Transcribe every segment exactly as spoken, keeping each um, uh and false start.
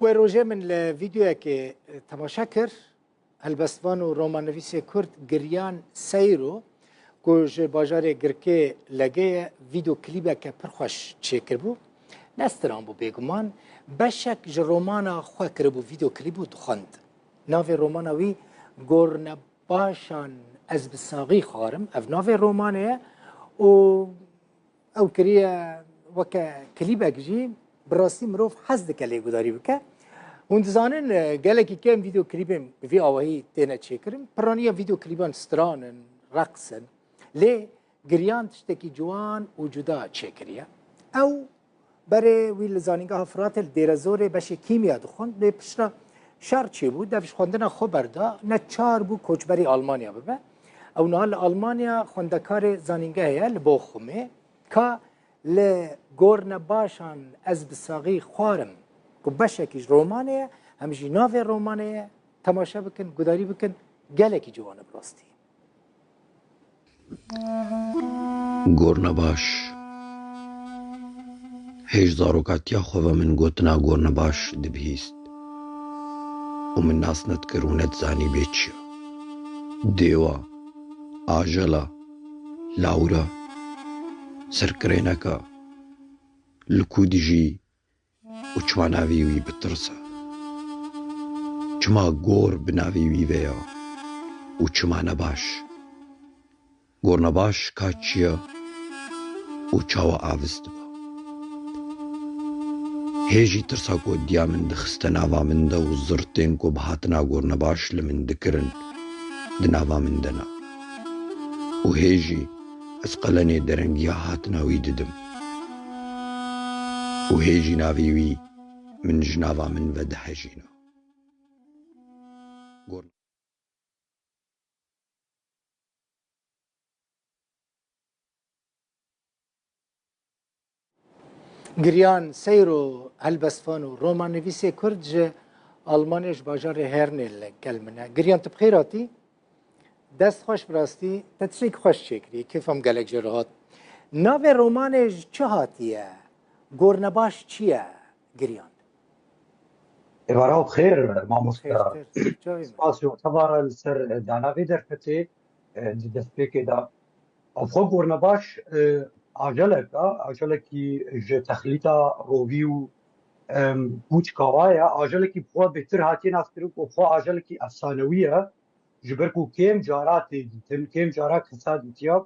Wê rojê min li vîdeoyekê temaşe kir. Helbestvan û romannivîsê Kurd Giryan Seyro, ku ji bajarê Girkê Legê ye, vîdeoklîbeke pir xweş çêkiribû. Ne stran bû bêguman, beşek ji romana xwe kiribû vîdeoklîb û dixwend. Navê romana wî Gornebaşan Ez bi saxî xwarim. Ev navê romanê ye û ew kiriye weke klîbek jî, bi rastî mirov hez dike lê gudarî bike. Hûn dizanin, e, gelekî kêm vîdeoklîbên bi vî awahî têne çêkirin. Piraniya vîdeoklîban stran in, reqs in. Lê Giryan tiştekî ciwan û cuda çêkiriye. Ew berê wî li Zanîngeha Firatê li Dêrezorê beşê kîmya dixwend, lê piştre şer çêbû, dev ji xwendina xwe berda, neçar bû koçberî Almanya bibe. Ew niha li Almanya xwendekarê zanîngehê ye, li Bochumê. Ka li Gornebaşan Ez bi saxî xwarim, ku beşekî ji romanê ye, hem jî navê romanê ye, temaşe bikin, gudarî bikin, gelekî ciwan e bi rastî. Gornebaş. Hêj zarokatiya xwe ve min gotina Gornebaş dibihîst û min nas nedikir û nedizanîbê çi ye. Dêwa, ajela, lawira, serkirêneka, li ku dijî û çima navê wî bi tirs e? Çima gor bi navê wî ve ye û çima nebaş? Gornebaş ka çi ye û çawa avis dibe? Hê jî tirsa ku diya min dixiste nava min de û zirtên ku bi hatina Gornebaş li min dikirin di nava min de ne. Û hê jî ez qelenê derengiya hatina wî didim. Û hê jî navê wî min ji nava min vedihejîne. Gor- Giryan Seyro, helbestvan û romannivîsê Kurd ji Almanyê, ji bajarê Hernê li gel min e. Giryan, tu bi xêr hatî? Dest xweş, bi rastî te tiştekî xweş çêkirî, kêfa min gelek jê re hat. Navê romanê ji çi hatiye? Gornebaş çi ye, Giryan? Êvara bi xêr, mamoste. Xêrtir, çavê min. Spas û tevara li ser dana vê derfetê, e, di destpêkê de. Ev xwe Gornebaş, e, ajelek e, ajelekî ji texlîta rovî û, em, kûçka wa ye, ajelekî bi xwe bêhtir hatiye naskirin ku xwe ajelekî efsanewî ye. Ji ber ku kêm cara tê dîtin, kêm cara kesa dîtiya,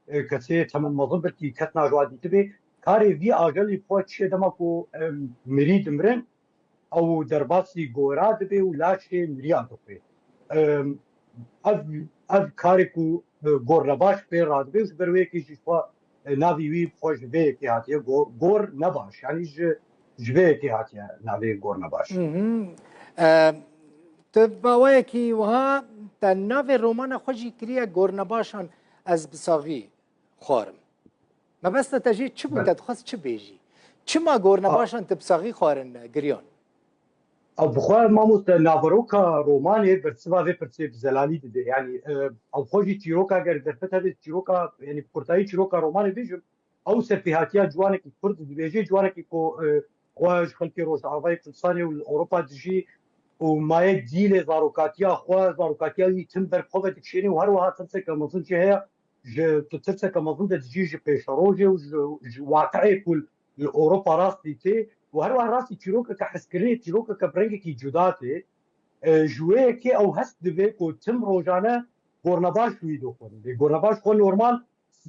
e, kesê temam mezin belkî kes najoa dîtibê. Karê vî ajelî xwe çi ye, dema ku, em, mirî dimirin, ew derbasî gora dibe û laşê miriya dixwe. Em, ev, ev karê ku, e, Gornebaş pê radibe û ji ber wê yekê jî xwe, e, navî wî xwe ji vê yekê hatiye Go-, Gornebaş. Yanî ji, ji vê yekê hatiye navê Gornebaş. Mhm. E, tu bi awayekî wiha te navê romana xwe jî kiriye Gornebaşan Ez bi saxî xwarim. Mebesta te jê çi bû? Belê. Te dixwest çi bêjî? Çima Gornebaşan A- tu bi saxî xwarin, Giryan? Ew bi xwe mamoste naveroka romanê bersiva vê pirsê bi zelalî dide. Yanî, e, ew xwe jî çîroka ger derfet hebe çîroka, yanî bi kurtayî çîroka romanê bêjim, ew serpêhatiya ciwanekî Kurd dibêje, ciwanekî ku, e, xwe ji xelkê Rojavayê Kurdistanê û li Ewropa dijî û maye dîlê zarokatiya xwe, zarokatiya wî tim ber xwe vedikişêne û her wiha tirseke mezin jî heye, ji, tu tirseke mezin de dijî ji pêşerojê û ji, ji waqiê ku li Ewropa rast dîtê û her wiha rastî çîrokeke hezkirinê, çîrokeke bi rengekî cuda tê. E, ji wê yekê ew hest dibe ku tim rojane Gornebaş wî dixwin. Lê Gornebaş xwe normal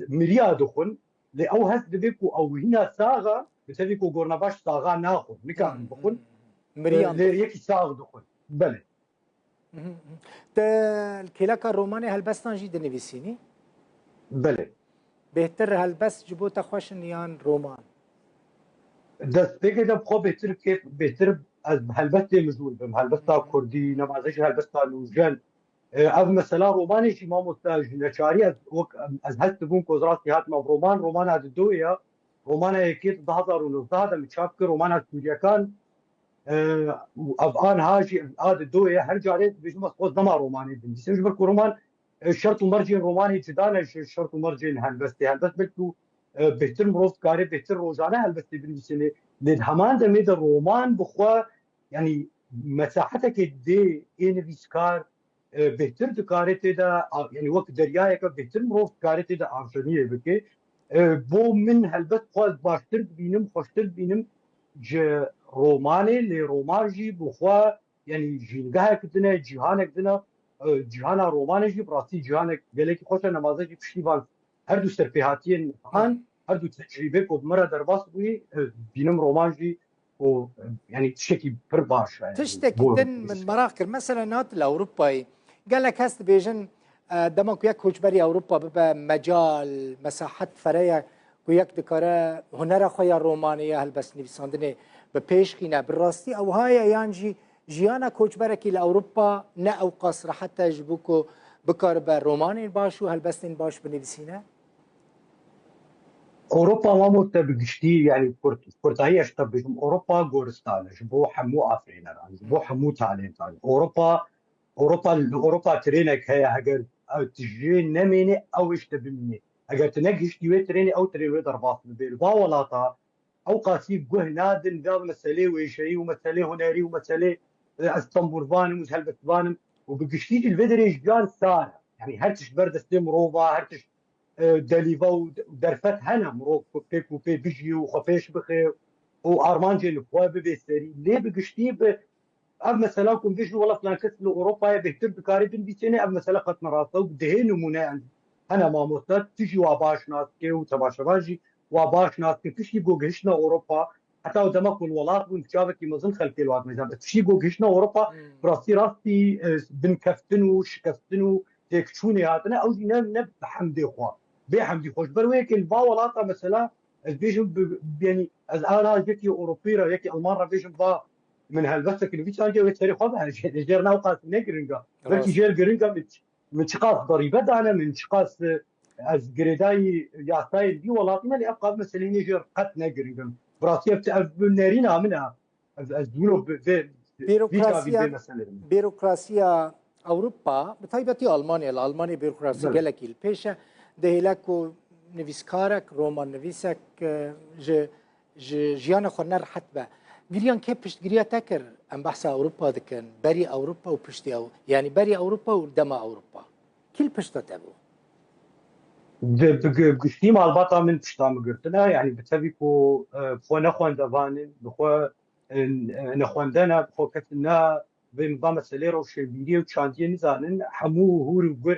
miriya dixwin. Lê ew hest dibe ku ew hîna sax e, bi tevî ku Gornebaş saxa naxwin, nikarin bixwin. Miriyan Lê dixwin. Yekî sax dixwin. Belê. Mhm, mhm. Te li kêleka romanê helbestan jî dinivîsînî? Belê. Bêhtir helbest ji bo te xweş in yan roman? Destpêkê de bi xwe bêhtir kêf, bêhtir ez bi helbestê mijûl bim. Helbesta Hı hı. kurdî, nema ez jî helbesta nûjen. E, ev mesela romanê jî mamoste ji neçarî ez wek, em, ez hest dibûm ku ez rastî hatim ev roman, romana Didoyê ye. Romana yekê di du hazar û nozdeh de min çap kir, romana Sûriyekan. E, û ev aniha jî a Didoyê ye. Her carê dibêjim ez xwest dema romanê binivîsim. Ji ber ku roman, e, şert û mercên romanê cuda ne ji şert û mercên helbestê. Helbest belkî, e, bêhtir mirov dikare bêhtir rojane helbestê binivîse lê, lê di heman demê de roman bi xwe yanî mesahetekê dê ê nivîskar e, bêhtir dikare tê de, a, yanî wek deryayeke bêhtir mirov dikare tê de avjeniyê bike. E, bo min helbet xwe ez baştir dibînim, xweştir dibînim ji romanê, lê roman jî bi xwe, yanî jîngehek din e, cîhanek din e. E, cîhana romanê jî bi rastî cîhanek gelekî xweş e, nemaze jî piştî van her du serpêhatiyên han, her du tecrîbê ku bi min re derbas bûyî, e, bînim roman jî û, e, yanî tiştekî pir baş e. Tiştekî din min meraq kir. Mesela nat li Ewropayê gelek kes dibêjin, e, dema ku yek koçberî Ewropa bibe mecal, mesahet, fereye ku yek dikare hunera xwe ya romanê ya helbestnivîsandinê bi pêş xîne. Bi rastî ew ha ye yan jî jiyana koçberekî li Ewropa ne ew qas rehet e ji bo ku bikaribe romanên baş û helbestên baş binivîsîne? Ewropa, mamoste, bi giştî, yanî kurt, kurtahî ez te bijim, Ewropa goristan e ji bo hemû afirîneran, ji bo hemû talentan. Ewropa, Ewropa, li Ewropa trênek heye, heger ew tijê nemêne, ew ê ji te bimîne. Heger tu negihiştî wê trênê, ew trên wê derbas bibe. Li va welata ew qasî guh nadin va meselê wêjeyî û meselê hunerî û meselê, e, ez tembûrvan im û ez helbestvan im û bi giştî jî li vê derê jiyan sar e. Yanî her tişt ber destê mirov e, her tişt, e, delîve û de-, derfet hene mirov ku pêk û pê bijî û xwe pêş bixe û armancê li xwe bibê serî. Lê bi giştî bi ev mesela ku bêjin wela filan kes li Ewropayê bêhtir dikare binivîsêne, ev mesela qet ne rast e û dihê nimûneyan hene mamoste, tu jî wa baş nas dike û temaşevan jî wa baş nas dikin. Piştî ku gihiştine Ewropa, heta ew dema ku li welat bûn, bi çavekî mezin xelkê li wan meydan. Piştî ku gihiştine Ewropa, Hmm. bi rastî rastî, e, binkeftin û şikestin û têkçûnê hatine, ew jî ne, ne bi hemdê xwe. Bê hemdî xwe. Ji ber wê yekê li va welata mesela, ez bêjim, bi, bi, yanî ez ana yekî Ewropî re, yekî Alman re bêjim, va min helbestek nivîsandiye, wê serê xwe bihejê. Jêr ne ew qas ne giring e. Belkî Rast. jêr giring e, min, min çiqas derîbe dane, min çiqas, e, ez girêdayî yasayên vî welatî me, lê ev qas meseleyê jêr qet ne giring in. Bi rastî ev, ev nerîna min e. Ez, ez wilo bi, bi, bi, vî çavî Bîrokrasiya, vê meselê min. bîrokrasiya Ewropa, bi taybetî Almanya, li Almanyê bîrokrasî Belê. gelekî li pêş e. Dihêle ku nivîskarek, romannivîsek, e, ji, ji jiyana xwe nerehet be. Giriyan kê piştgiriya te kir? Em behsa Ewropa dikin. Berî Ewropa û piştî ew. Yanî berî Ewropa û dema Ewropa. Kî li pişta te bû? Di, bi gi-, giştî malbata min pişta min girtine. Yanî bi tevî ku, e, bi xwe ne xwendevan in, bi xwe, e, ne xwendene, bi xwe kes ne vê miba meselê rewşenbîriyê û çandiyê nizanin, hemû hûr û gur,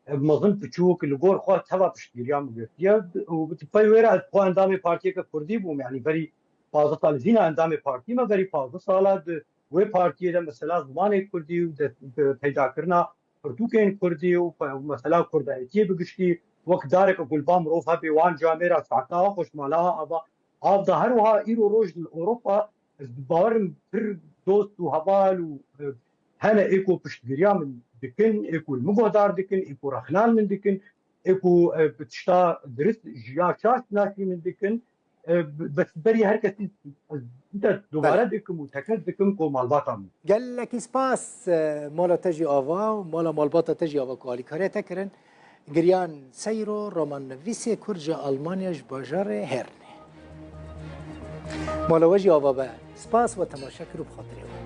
e, mezin piçûk li gor xwe teva piştgiriya min girtiye. Û bi pey wê re ez xwe endamê partiyeke kurdî bûm. Yanî berî pazdeh sal, ez hîna endamê partiyê me, berî pazdeh sala di wê partiyê de mesela zimanê kurdî û de, de peydakirina pirtûkên kurdî û pe-, mesela kurdayetiyê bi giştî wek dareke ku li ba mirov hebe, wan camêra saeta xweş mala ava av da. Her wiha îro roj li Ewropa ez bi bawer im pir dost û heval û, e, hene ê ku piştgiriya min dikin, ê ku li min guhdar dikin, ê ku rexnan min dikin, ê ku, e, bi tişta dirist ji ya şaş naşî min dikin. E, b-, bes berî her kesî ez te dubare Belê. dikim û tekez dikim ku malbata min. Gelekî spas, e, mala te jî ava û mala malbata te jî ava ku alîkariya te kirin. Giriyan Seyro, romannivîsê kurd ji Almanya, ji bajarê Hernê. Mala we jî ava be. Spas we temaşe kir û bi xatirê we.